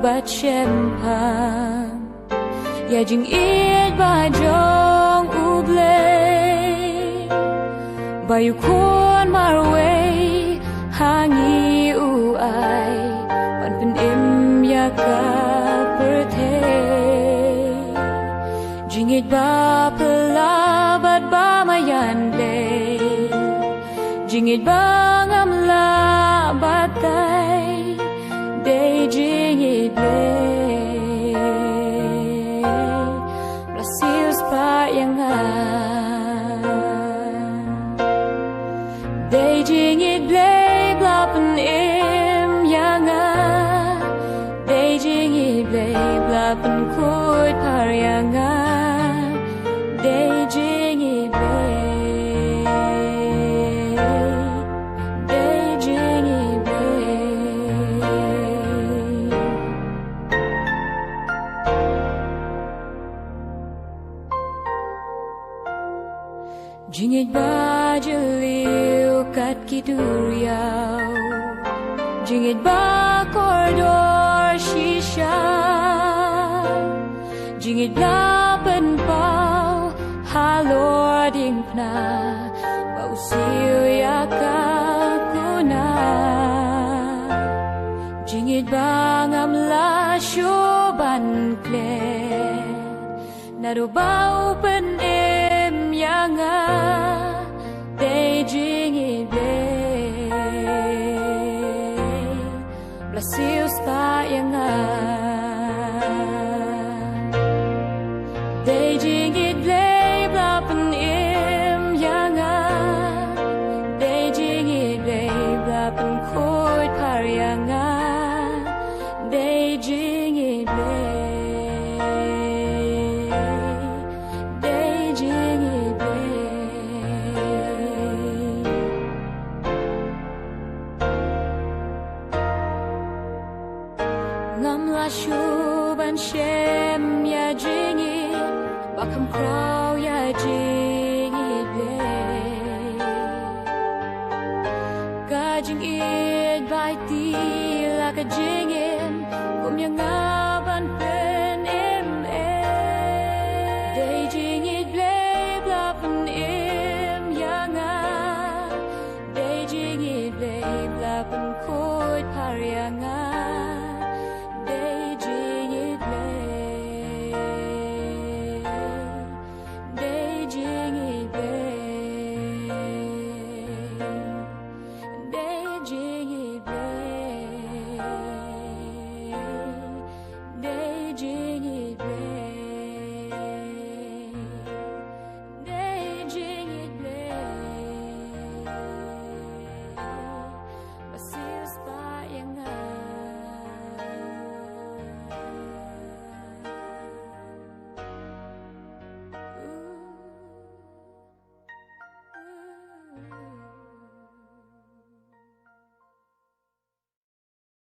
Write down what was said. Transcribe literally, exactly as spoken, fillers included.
bad shemphang ïa jingïeit ba jong U Blei, ba U Khun marwei ha ngi u ai ban pynim ïa ka pyrthei. Jingïeit ba phylla bad ba maïan dei jingïeit ba ngam lah batai, dei jingïeit Blei ba la siewspah ïa nga. Dei jingïeit Blei ba la pynim ïa nga. Dei jingïeit Blei ba la pynkhuid par ïa nga. Dei jingïeit Blei. Dei jingïeit Blei. Jingïeit ba jylliew kat ki duriaw. Jingïeit ba kordor shisha. Jingïeit ba la pynpaw halor diengphna ba u siew ïa ka kuna. Jingïeit ba ngam lah shuh ban klet naduh ba u pynim ïa nga. Dei jingïeit Blei ba la siewspah ïa nga. Dei jingïeit Blei ba la pynim ïa nga. Dei jingïeit Blei ba la pynkhuid par ïa nga. Dei jingïeit Blei. Dei jingïeit Blei. Ngam lah shuh ban shem ïa jingïeit ba kham khraw ïa jingïeit Blei. Ka jingïeit ba aiti la ka jing